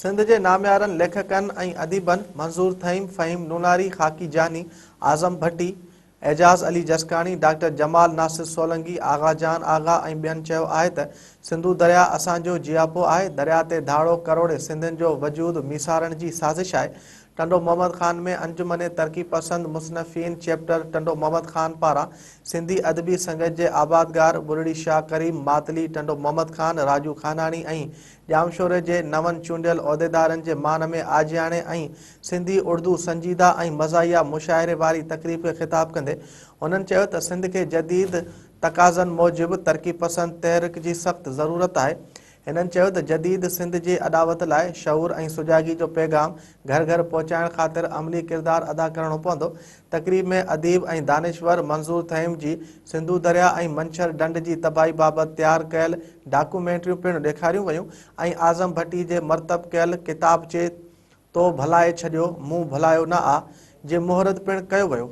سنڌ جي ناميارن ليکڪن ۽ اديبن منظور ٿهيم، فهيم نوناري، خاڪي جاني، اعظم ڀٽي، اعجاز علي جسڪاڻي، ڊاڪٽر جمال ناصر سولنگي، آغا جان آغا ۽ ٻين چيو آهي ته سنڌو درياء اسان جو جياپو آهي، درياء تي ڌاڙو ڪروڙي سنڌين جو وجود ميسارڻ جي سازش آهي. ٽنڊو محمد خان ۾ انجمن ترقي پسند مصنفين چيپٽر ٽنڊو محمد خان پاران سنڌي ادبي سنگت جي آبادگار ٻرڙي شاهه ڪريم ماتلي، ٽنڊو محمد خان، راڄو خاناڻي ۽ ڄامشوري جي نون چونڊيل عهديدارن جي مان ۾ آجياڻي ۽ سنڌي اڙدو سنجيده ۽ مزاحيه مشاعري واري تقريب کي خطاب ڪندي هنن چيو ته سنڌ کي جديد تقاضن موجب ترقي پسند تحرڪ جي سخت ضرورت آهي. هنن چيو ته جديد سنڌ جي اڏاوت لاء شعور ۽ سجاڳي جو پيغام گهر گهر پهچائڻ خاطر عملي ڪردار ادا ڪرڻو پوندو. تقريب ۾ اديب ۽ دانشور منظور ٿهيم جي سنڌو درياء ۽ منڇر ڍنڍ جي تباهي بابت تيار ڪيل ڊاڪومينٽريون پڻ ڏيکاريون ويون ۽ اعظم ڀٽي جي مرتب ڪيل ڪتابچي تو ڀلائي ڇڏيو مون ڀلايو نه آ جي مهورت پڻ ڪيو ويو.